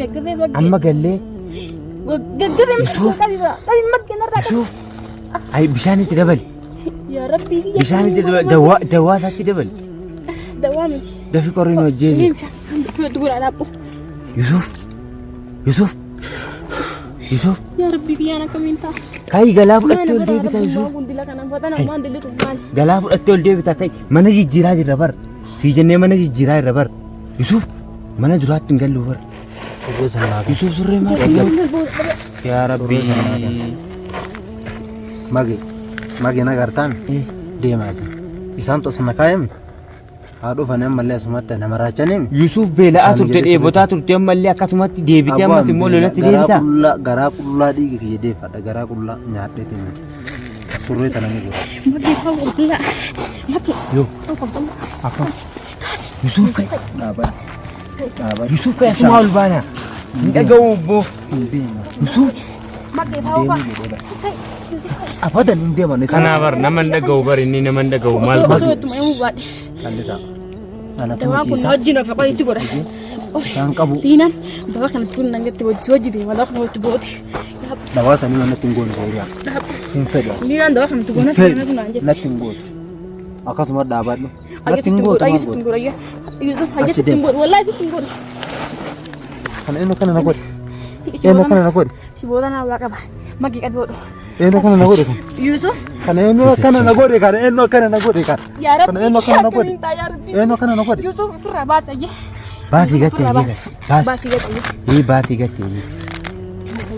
Gaggabee maggee. Amma gallee Gaggabee Yusuf. maggee qabi qabi maggee narraa qabi. Yusuf. Ay bishaan itti dabali. Yaa Rabbii kiyya. Bishaan itti dabali. Dawaa dawaa isaatti dabali. Dawaa miti. Dafi qorri nu ajjeesi. Bishaan itti godhaa dhaabbu. Yusuf. Yusuf. Yusuf. Yaa Rabbii kiyyaan akkamiin ta'a? Kayi galaa fudhattee ol deebita Yusuf. Galaa fudhattee ol deebita kayi mana jijjiiraa jirra bar. Sii jennee mana jijjiiraa jirra bar. Yusuf mana duraatti hin gallu bar. Surree sana naa kenni. Yusuf surree maal? Yaa Rabbii. Mage mage na gartaan deemaa isin. Isaan tosna kaayame haa dhufani ammallee asumatti nama raachaniin. Yusuf beela'aa Isaan turte jedhe dheebotaa turte ammallee akkasumatti deebitee ammas immoo lolatti garaa deebitaa. qullaa garaa qullaa dhiiga kiyya deeffadha garaa qullaa nyaadheetiin surree tana ni godha. Yoo akkam Yusuf ka'i Dhaabadha. Dhaabadha. Yusuf ka'i asumaa ol baanaa. Hin dhaga'u obbo. Hin deema. Yusuf Deemuu jedhee Abadan hin deeman. kanaa bar nama hin dhaga'u bar inni nama hin dhaga'u maal Osoo ittuma himuu baadhe. Callisaa. Anatu Dawaan kun ciisaa. wajjin of itti godha. Isaan qabu. Liinaan dawaa kanatti kun nangatti wajji wajji deema dawaa kana wajji gooti. Dawaa sanii natti hin goone seeriyaa. Hin fedhu. Liinaan dawaa kanatti goona Hin fedhu. kanatu naan jette. Natti hin gootu. Akkasuma dhaabadhu. Natti hin gootu maal gootu. Yusuf hayya Achi sitti hin deem. godhu wallaahi sitti hin godhu. Kana eenyu akkana na godhe? Eenyu akkana na godhe? Si booda naa waa qaba. Magii qabi hodhu. Eenyu akkana na godhe kan? Yusuf Kana eenyu akkana na godhe kana eenyu akkana na godhe kana? yaa Kana Rabbi eenyu akkana na godhe? akkamiin ta'a yaa Rabbi. Eenyu akkana na godhe? Yusuf ofirraa baasa iyyee. Baasii gattee Ofirraa iyyee baasa. baasi. Baasii gattee iyyee. Ee baasii gattee iyyee.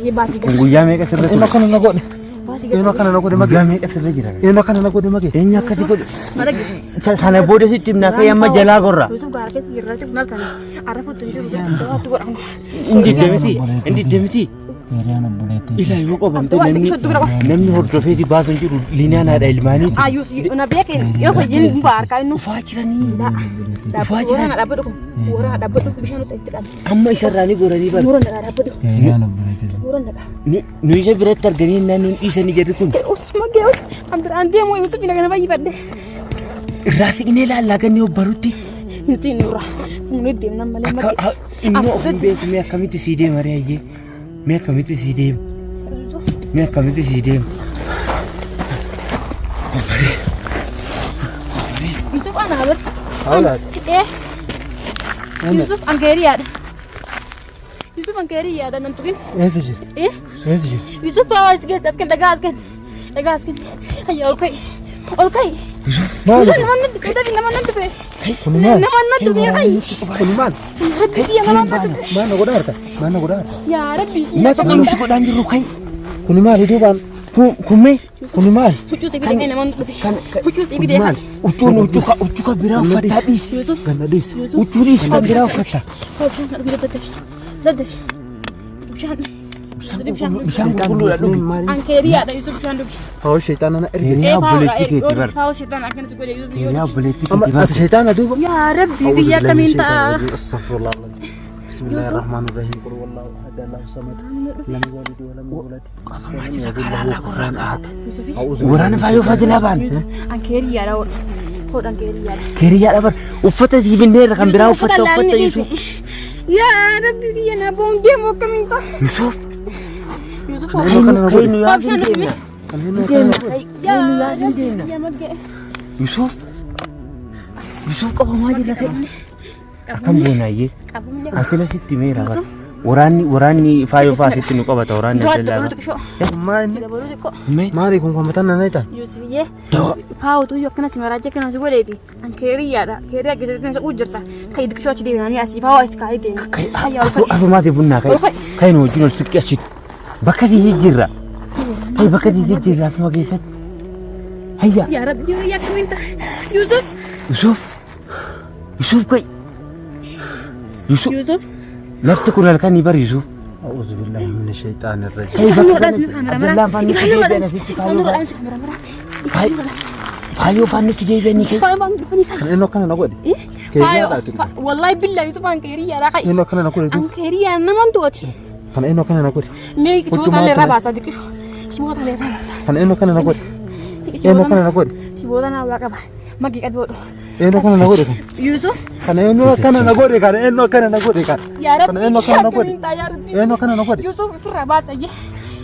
Iyyee baasii Kun gattee. guyyaa meeqa sirra Eenyu ture? akkana na godhe? Baasii Eenyu gattee. akkana na godhe Guyyaa mage? meeqa sirra jira? Eenyu akkana na godhe mage? Eenyu akkasi godhe? Madaqi. Sana booda sitti himna akka amma jalaa gorra. Yusuf gaara keessa jirra jechuun maal kana? Arrafuutti hin jiru dawaatti godhamu. Inni didde miti. Inni didde miti. Hiriyaan obboleettii. Ilaa yoo qabamte namni namni hordofee si baasu hin jiru liinaan haadha ilmaaniiti. Ayus na beekin yoo fayyin hin baarkaa inni. Ufaa jiranii. Ufaa Waraana jiran. dhaabbadhu kun. Waraana dhaabbadhu bishaan nutti itti qabi. Amma isarraa ni goranii bara. Waraana dhaabbadhu. Hiriyaan obboleettii. Waraana dhaabbadhu. Nu isa biratti arganii naan nuun dhiisanii jedhu kun. Usuma gee us. An deemu Yusuf na kana fayyifadhe. Irraa siqnee laallaa ganni obbarutti. Hin siinnu irraa. Nu deemna malee Akka malee. inni of hin beeku mee akkamitti sii deema ree ayyee. Mee akkamitti sii deema. Mee akkamitti sii deema. Yusuf ana habar. Haulaati. Eh. Yusuf an keeriyaadha. Yusuf an keeriyaadha nan tuqin. Eessa jira? Eh. Eessa jira? Yusuf as geesse as kan dhagaa as kan dhagaa as kan. Hayya ol ka'i. Ol ka'i. Maali? Yusuf nama natti dhufe nama natti dhufe. Kun maal? Nama natti dhufe hayya. Kun maal? Rabbi kiyya nama natti dhufe. Maal na godhaa harka? Maal na godhaa harka? Yaa Rabbi Na kiyya. tokko nu si godhaan jirru kai. Kun maali duubaan? Kun kun mee Kun maal? Huccuu sibiila kee nama natti dhufe. Huccuu sibiila Maal? huccuun huccuu ka huccuu ka biraa uffataa dhiisi. Yusuf. Ganna dhiisi. Yusuf. Huccuu dhiisi ka biraa uffataa. Bishaan kana dhugi daddafi. Daddafi. Bishaan. Bishaan dhugi. Bishaan qulqulluudha dhugi. An keeriyaadha Yusuf bishaan dhugi. Hoo shayxaana na erge. Hiriyaa obboleettii keetti bar. Faawwa shayxaan akkanatti godhe Yusuf. Hiriyaa obboleettii Amma keetti bar. ati shayxaana duuba. Yaa Rabbi biyya akkamiin ta'a? Astaghfirullah. Bismillahirrahmanirrahim. Qul huwallahu ahad, Allahu samad. Lam yalid wa lam yulad. Qabamaa jira karaa laa gorraa Ahad. Waraana faayoo faa jalaa baan. An keeriyaadha hodhan keeriyaadha. Keeriyyaadha bar. Uffata siif kan biraa uffata uffata Yusuf. Yaa Rabbi biyya na boon deemu akkamiin ta'a? Yusuf. Yusuf Eenyu akkana na Kai godhe? nu yaafin deemna. Eenyu akkana na godhe? Yaa Rabbi biyya maggee. Yusuf. Yusuf qabamaa jira kai. Akkam goonaayyee. Qabamne. Asila sitti meera bar. Waraanni waraanni faayoo faa sitti nu qabata waraanni Du'aatti Abdallaa dabaluu bar. xiqqishoo. Maal inni? Dabaluu xiqqoo. Mee Maali kun kan mataan na ta'an? Yuusufiyyee. dawa Faawutu iyyuu akkana si maraajee akkana si godheeti. An keeriyyaadha. Keeriyaa keessatti isa jirta. Kan xiqqishoo achi deemanii asii faawaa asitti kaa'ee deema. Hayyaa ol ka'i. asumaati bunnaa kai Ol ka'i. kai nu wajjin ol siqqi achitti. Bakka si jijjiirra. Kai bakka si jijjiirra asuma keessatti. Hayya Yaa Rabbi biyya akkamiin ta'a? Yuusuf. Yusuf. Yusuf kai. Yusuf. Yuusuf. Lafti kun halkanii bar Yusuf. A'uuzu billahi mina shayxaani rajiim. Kai Ifaan bakka nurra dhaamsi kanatti kaamera Abdallaan faan nutti deebi'an asitti faayoo Ifaan nurra faan. dhaamsi kaamera mara. Faayoo faan nutti deebi'anii kai. Faayoo faan dhufanii Kan eenyu akkana na godhe? Keeriyaadha ati. Wallahi billahi Yusuf an keeriyyaadha kai. Eenyu akkana na godhe An duuba? keeriyyaa naman tu'ati. Kan eenyu akkana na godhe? Mee Huccuu shiboota maal illee irraa kana? baasa xiqqisho. Shiboota illee irraa baasa. Kan eenyu akkana na godhe? Eenyu akkana na godhe? Shiboota naa waa qaba. Magi qabi hodhu. Eenyu akkana na godhe kun? Yusuf. Kana eenyu akkana na godhe kana eenyu akkana na godhe kana? Yaa Kana Rabbi. eenyu akkana na godhe? Akkamiin ta'a yaa Rabbi. Eenyu akkana na godhe? Yusuf ofirraa baasa iyyee.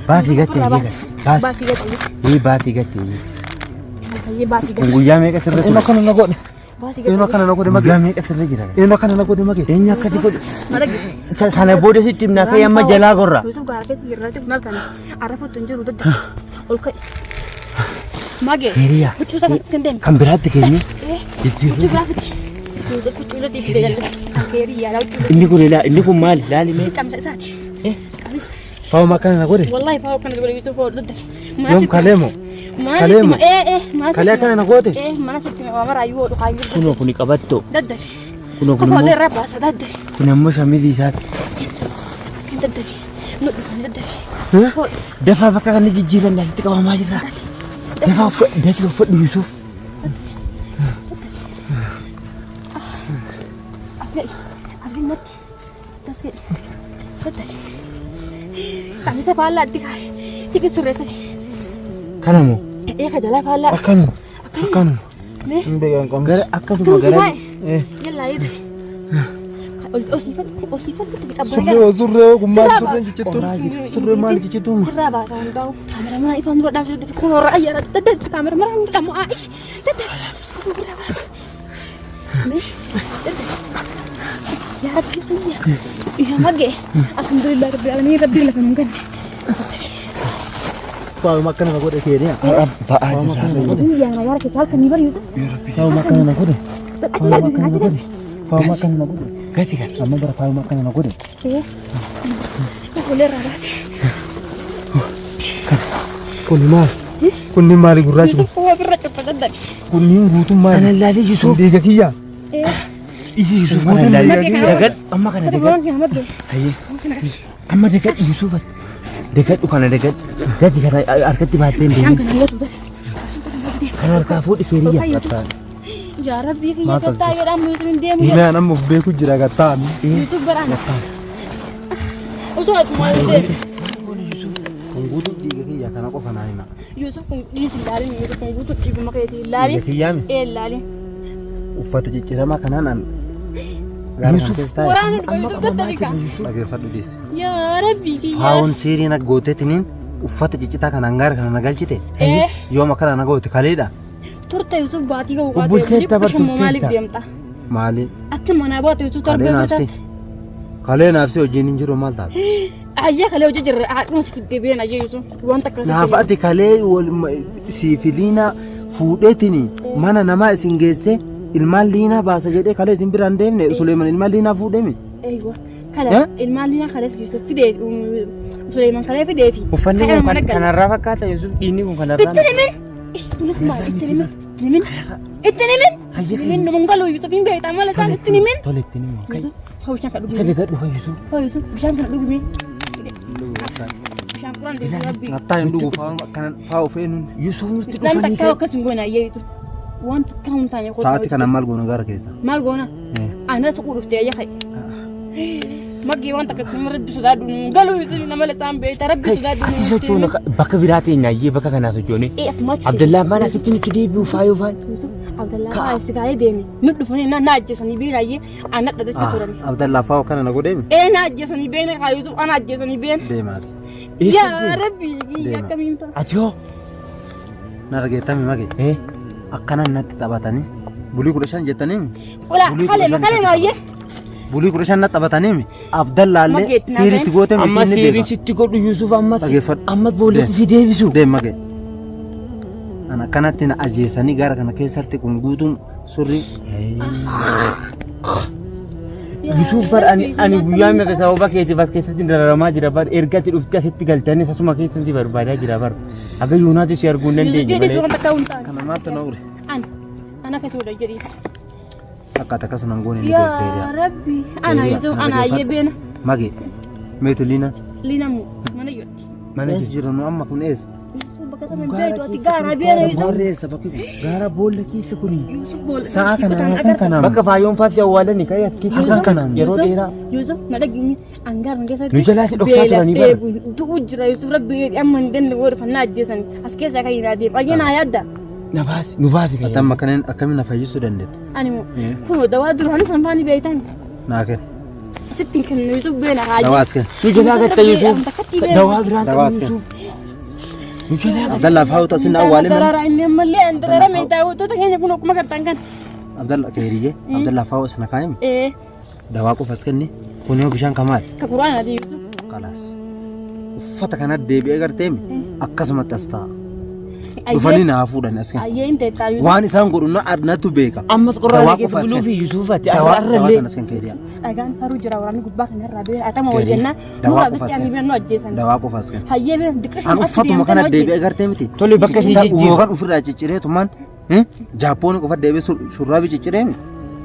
Baasii gattee Ofirraa iyyee baasa. baasi. Baasii gattee iyyee. Ee baasii gattee iyyee. Iyyee baasii Kun gattee. guyyaa meeqa sirra Eenyu ture? akkana na godhe? Baasii Eenyu gattee. akkana na godhe mage? Guyyaa meeqa sirra jira? Eenyu akkana na godhe mage? Eenyu akkasi godhe? Madagi. Sana booda sitti himnaa ka'ee amma jalaa gorra. Yusuf gaara keessa jirraati maal kana arrafuutu hin jiru dadda. Ol ka'i. Mage. Hiriyaa. Huccuu isaa kan deemu. Kan biraatti keenye Eh. jijjiirree. Huccuu biraa fiti. Yusuf huccuu illee siif fide jallis. Kan hiriyaa laa huccuu illee. Inni kun ilaa inni kun maali? Laali mee. Qamisa isaati. Eh. Qamisa. Faawuma akkana na godhe? Wallahi fa'aa kana godhe Yusuf hodhu dadda. Yoom kalee moo? Mana Kalee sitti moo? ee ee mana Kalee akkana na goote? Ee mana sitti waa maraayyuu hodhu kaayyuu. Kunoo kuni qabattoo. Daddafi. Kunoo kun Kofoo immoo irra baasa daddafi. kun ammoo shamizii isaati. Askin daddafi. Nu dhufan daddafi. Hodhu. Dafaa bakka kana jijjiiran asitti qabamaa jirra. Dafaa uffadhu dafii uffadhu Yusuf. As gadi. As gadi natti. As gadi. Daddafi. Qamisa faallaa itti kaaye. Hiiki surreessa. Kana moo? Ee ka jalaa faallaa. Akkanuma. Akkanuma. Mee. Hin beekan qabnis. Gara akkasuma Akkasuma gara kaaye. Eh. Yallaa yee dafi. Ol osiifadhu osiifadhu itti qabbana Surree gara. hoo surree hoo kun maal Sirraa surreen baasa. ciccittuun? Surree maal ciccittuun? Sirraa baasa hundaa'u. Kaamera mana ifaan dura dhaabsee daddafi kun warra ayyaara daddafi kaamera mana hunda dhamu aish daddafi sirraa baasa. Mee daddafi. Yaa Rabbi kiyya. Yaa magee. Alhamdulillah Rabbil alamin Rabbi lafa nun ganne. Faawuma akkana na godhe keeniya. Ba'aa jira. Yaa na yaara keessa halkan ni bari Yusuf. Faawuma akkana na godhe. Achi darbi achi darbi. Faawuma akkana na godhe. Gati kana. Amma bara faawuma akkana na godhe. Ee. Olee irraa baase. Kuni maal? Kunni maali gurraachi kun? Yusuf koo ofirra cuffa daddafi. Kunniin guutuun maali? Kana laalee Kun Yusuf. dhiiga kiyya. Ee. Isi Yusuf Guutuun kana laalee. Magee kana. Dagadhu amma kana Kata dagadhu. boron yaa magee. Hayyee. Amma dagadhu Yusuf. Dagadhu kana dagadhu. Gati kana harkatti baattee hin Bishaan deemin. kana latu dafi. Kana harkaa fuudhi keeriyya. Yaa Rabbii kiyya Maal gattaa jedhaan Yusuf hin deemu. Mee an amma of beeku jira gattaa. Yusuf baraan. Osoo ati maal deemu. Kun guutuun dhiiga kiyya kana qofa naa hima. Yusuf kun dhiisi ilaalin Yusuf kun guutuu dhiiguma keetii ilaalin. Dhiiga kiyyaami? Ee ilaalin. Uffata cicciramaa kanaan an gaara kana keessa taa'e. Waraana dhufa Yusuf daddabi kaa. Dhageeffadhu dhiisi. Yaa Rabbii kiyya. Faawun siirii na gooteetiniin uffata ciccitaa kanaan gaara kana na galchite. Ee Yoom akkana na goote kaleedha. turte Yusuf baatii ga'u Bubbulteetta bar maaliif turteetta. deemta? Maali? Akka manaa baate Yusuf Kalee torbee naafsi. bitatte. Kalee naafsi hojiin hin jiru maal taate? Ayyee kalee hojii jirre haadhuma si fiddee biyyan ayyee Yusuf wanta akkasii. Naaf ati kalee siif liinaa fuudheetini mana namaa isin geesse ilmaan liinaa baasa jedhee kalee isin biraan deemne Suleeman ilmaan liinaa fuudhemi. Eeywa. Kala ilmaan liinaa kalee Yusuf fidee Suleeman kalee fidee fi. Uffanni kun kanarraa fakkaata Yusuf dhiinni kun kanarraa. Itti himin. Kunis maal itti himin. Itti himin. Itti himin. Himin nu galu Yusuf hin beektaa mala isaan itti himin. Tole ittiin himu. Yusuf hoo bishaan kana Isa dhugi. dagadhu haa Yusuf. Hoo Yusuf bishaan kana dhugi. Bishaan quraan deessu rabbi. Nattaa hin dhugu faa akkana faa ofee nun. Yusuf nutti Waan dhufanii takkaa akkas hin goone ayyee Yusuf. Waan takkaa hin taane kottu. Sa'aati kana maal goona gaara keessa? Maal goona? Ana suquu dhuftee ayya kai. Maggee waan takka nama rabbi sodaadhu nu galu isin nama lasaan beekta rabbi sodaadhu. Asii sochoona bakka biraa teenya ayyee bakka kanaa sochoone. Ee atumaa chise. Abdallaa maal asitti nutti deebi'u faayoo faay. Yusuf Abdallaa faa si kaayee deeme. Nu dhufanii na ajjeesanii beena ayyee ana dhadhachuu turan. Abdallaa faa akkana na godheemi? Ee na ajjeesanii beena kaa Yusuf ana ajjeesanii beena. Deemaati. Yaa rabbi Deema. akkamiin ta'a. Ati hoo? Na dhageettami mage. Eh? Akkana natti taphatanii bulii 15 jettanii Ola Bulii kalee 15 kalee maayyee. bulii 15 natti taphatanii Abdallaallee Mageetti naa siiritti goote Amma misiin ni siirii beeka. sitti godhu Yusuf ammas Dhageeffadhu. ammas boolleetti si deebisu. Deem mage. Ana akkanatti na ajjeesanii gaara kana keessatti kun guutuun surrii Yusuf bar ani ani guyyaa meeqa sababa keetiif as keessatti dararamaa jira bar erga ati dhuftee asitti galtanii asuma keessatti barbaadaa jira bar haga yoonaatti si arguu hin Yusuf dandeenye jedhis malee. waan takkaa hin taane. Kana maaltu na ure? Ana ana akkasuma jedhis. Akka ati akkasuma hin goone ni Yaa beekteeriya. Rabbi ana Yusuf ana ayyee beena. Mage meetu liina. Liina mu mana jirti. Mana Eessa jira nu amma kun eessa? Yusuf bakka sana hin beektu ati gaara beena Yusuf. Gaarri eessa bakki kun? Gaara boolla keessa kuni. Yusuf boolla. Sa'a kana halkan kanaan. Bakka faayoon faafsi awwaalani ka'ee as keessa Halkan kanaan. yeroo dheeraa. Yusuf na dhageenye angaar keessatti. Nu jalaa si dhoksaa turanii bara. Du'u jira Yusuf rabbi amma hin danda'u warra fannaa ajjeesan as keessaa kan hin adeemu. Ayyee naa yaadda. Na baasi nu baasi. Ati amma kanneen akkamiin na fayyisuu dandeetta? Ani moo kun dawaa duraanii san faani beektan. Naa kenni. Sitti hin kennu Yusuf beena haajii. Dawaa as kenni. Nu jalaa gatta Yusuf. Dawaa biraan Dawaa qabnu as kenni. Yusuf. Nu jalaa gatta. Abdallaa fa'aa utuu asin awwaalee mana. Darara inni ammallee an darara mee daawwattoota keenya kun akkuma gartaan kan. Abdalla keeriyyee Abdallaa fa'aa as na kaayame. Ee Dawaa qofa as kenni. Kun yoo bishaan kamaali. ka quraana ati Yusuf. Kalaas. Uffata kana deebi'ee garteemi akkasumatti as taa'a. Dhufanii naa fuudhan as kenni. Ayyee hin teettaa Yusuf. Waan isaan godhu na natu beeka. Ammas qorraa Dawaa keessa qofa as buluufi kenni. Yusuf ati Dawaa dawaa arrallee. sana as kenni keeriyaa. Dhagaan faruu jira waraanni gubbaa kanarraa beera atama Keeriyaa. wayyanna Dawaa nurraa qofa bitti as ani kenni. bira nu ajjeesan. Dawaa qofa as kenni. Hayyee bee diqishu An uffatuma kana deebi'ee gartee miti. Tole bakka si Ciccitaa jijjiiru. yookaan ofirraa cicciree tumaan jaappoon qofa deebi'ee shurraabii cicciree miti.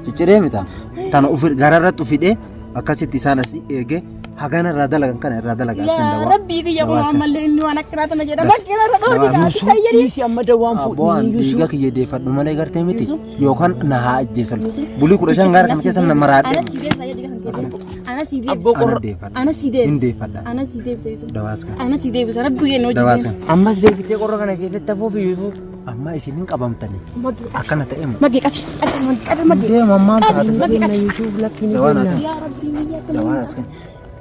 Cicciree mita. Tana ofir gararratti ufidhee akkasitti isaan as eegee hagana irraa dalagan kana irraa dalagaa as kan Yaa dawaa. rabbii kiyya kun Dawaa sana. ammallee inni waan akkanaa tana jedha. Bakki irra dhooti Dawaa gaati Yusuf fayyadi. dhiisi amma dawaan Abboo an fuudhii dhiiga Yusuf. kiyya deeffadhu malee gartee miti Yusuf. yookaan na haa ajjeesan. Yusuf. Bulii 15 gaara kana keessa na maraadhe. Ana si deebisa jedhi kan keessa. Ana si deebisa. Abboo Ana qorra. deeffadha. Ana si Hin deebisa. deeffadha. Ana si deebisa Yusuf. Dawaas kana. Ana si deebisa rabbi kiyya hojii Dawaas deema. kana. Ammas deebitee qorra kana keessatti hafuufi Yusuf. Amma isin hin qabamtanii. Magee Akkana ta'e moo? magee qabi qabi magee qabi magee. Deema maal Qabi taate? magee qabi. Yusuf lakki ni Dawaa naa jenna. kenni. Yaa rabbii kiyya Dawaa as kenni.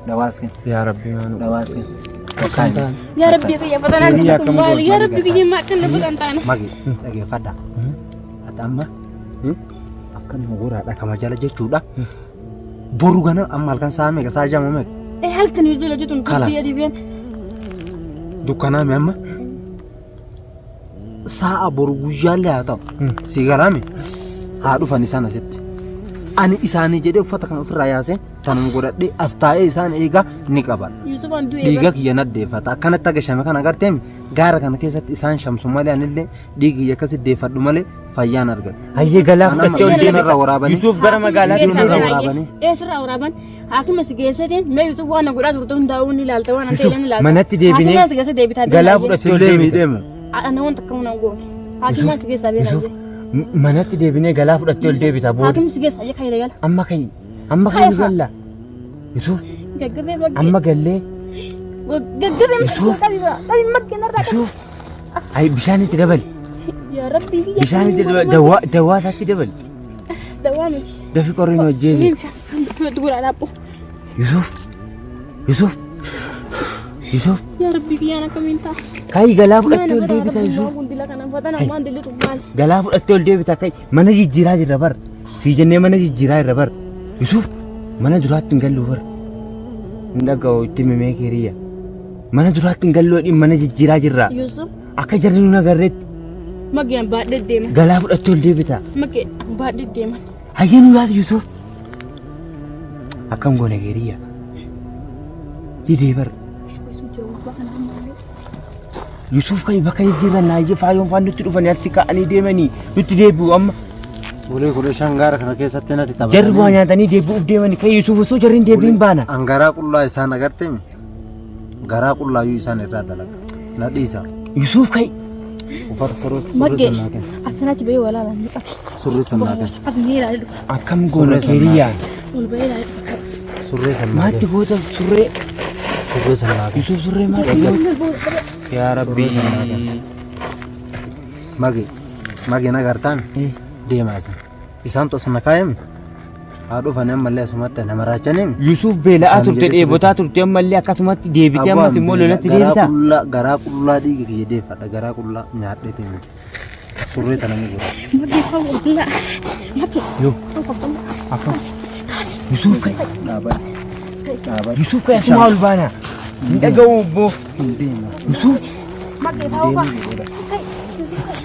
Dawaa as kenni. Yaa Rabbi maanu. Dawaa as kenni. Bakka Taane. Yaa rabbii kiyya fatanaan Hiriyaa kun akkam maali? Yaa goota? rabbii kiyya maa akkana fatan taana. Magi dhageeffadha. Ati amma akkanuma goraadha kama jala jechuudha. Boru gana amma halkan sa'a meeqa sa'a jama meeqa Eh halkan Yusuf jechuun Kalas. dubbii adii dukkanaame amma sa'a boru guyyaallee haa ta'u si galaame haa dhufan isaan asitti. Ani isaanii jedhee uffata kana ofirraa yaasee tanuma godhadhee as taa'ee isaan eegaa ni qaba. Yusuf an du'e Dhiiga kiyya naddeeffata. Akkanatti aga shame kana agarteemi gaara kana keessatti isaan shamsu malee anillee dhiigi kiyya akkasitti deeffadhu malee fayyaan argadhu. Hayyee galaa Anamma fudhattee ol biddeen irraa deebita. waraabanii. Yusuf gara magaalaatti Biddeen irraa deebita. waraabanii. Eessarraa waraaban haakima si geessatiin mee Yusuf waan na godhaa turte hundaa'uu ni ilaalta waan an ta'e Yusuf ni ilaalta. manatti deebinee Haakima si geessa deebitaa galaa fudhattee ol Sillee deebita. miidheemu. Ana wanta akka humna goone. Haakima si geessaa beela. Yusuf manatti deebinee galaa fudhattee ol deebita booda. Haakima si geessa ayya kan gala. Amma ka'i amma ka'i ni galla. Yusuf Gaggabee maggee. amma gallee Gaggabee Yusuf. maggee qabi maggee narraa qabi. Yusuf ay bishaan itti dabali. Yaa rabbii kiyya. Bishaan itti dabali dawaa dawaa isaatti dabali. Dawaa miti. Dafi qorri nu ajjeese. Bishaan dubara dhaabbu. Yusuf Yusuf Yusuf Yaa rabbii kiyyaan akkamiin ta'a. ka'i galaa fudhattee ol deebita Yusuf. Galaa fudhattee ol deebita ka'i mana jijjiiraa jirra bar. Sii jennee mana jijjiiraa jirra bar. Yusuf mana duraatti hin gallu bar. Hin dhaga'u itti mimee keeriyya. Mana duraatti hin gallu jedhiin mana jijjiiraa jirra. Yusuf Akka jarri nu agarreetti maggeen baadhee deema. galaa fudhattee ol deebita. Maggeen baadhee deema. Hayyee nu yaasi Yusuf. Akkam goone keeriyya. Didee bar. Yusuf kan bakka jijjiirran naayyee faayoon faan nutti dhufanii asii ka'anii deemanii nutti deebi'u amma. Bulii 15 gaara kana keessatti natti taphatanii. Jarri waa nyaatanii deebi'uuf deemanii kan Yusuf osoo jarri hin deebi'in baana. An garaa qullaa isaan agarteemi. Garaa qullaayyuu isaan irraa dalaga. Na dhiisa. Yusuf kai Uffata surrii surrii Maggee sun naa kenni. akkanatti bahee walaalaan ni qabi. Surrii sun naa kenni. Qabi mee ilaalee dhufa. Akkam goona keeriyaa. Ol bahee ilaalee dhufa. Surrii sun naa Maatti kenni. goota surree. Surrii sun naa kenni. Yusuf surree maatti goota. Yaa Rabbi. Magi. Magi na gartaan deemaa isin. Isaan tosna na kaayame. Haa dhufanii ammallee asumatti nama raachaniin. Yusuf beela'aa Isaan turte jedhee dheebotaa turte ammallee akkasumatti deebitee ammas immoo lolatti garaa deebita. qullaa garaa qullaa dhiiga kiyya deeffadha garaa qullaa nyaadhee miti. Surree tana ni godha. Maggee fa'aa walaa. Maggee. Yoo akkam Yusuf kai Dhaabadha. Dhaabadha. Yusuf kai asuma ol baana. Hin dhaga'u obbo. Hin deema. Yusuf. Maggee fa'aa fa'aa.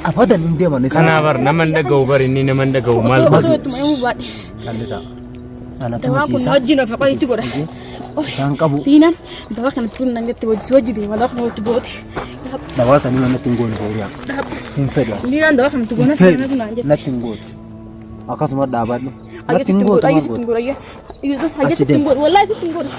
Abadan hin deeman isaan. Kanaa bar nama hin dhaga'u bar inni nama hin dhaga'u maal Osoo godhu. ittuma himuu baadhe. Callisaa. Anatu Dawaan kun machiisaa. wajjin of itti godha. Isaan qabu. Siinaan dawaa kana tun nangatti wajji wajji deema dawaa kana wajji goote. Dawaa sanii natti hin goone Sooriyaa. Hin fedhu. Liinaan dawaa kana goona Hin fedhu. siinaa tunaan jette. Natti hin gootu. Akkasuma dhaabadhu. Ayya Natti hin sitti hin gootu godhu ayya maal sitti hin gootu? godhu ayya. Yusuf ayya Achi sitti hin deemi. godhu wallaahi sitti hin godhu.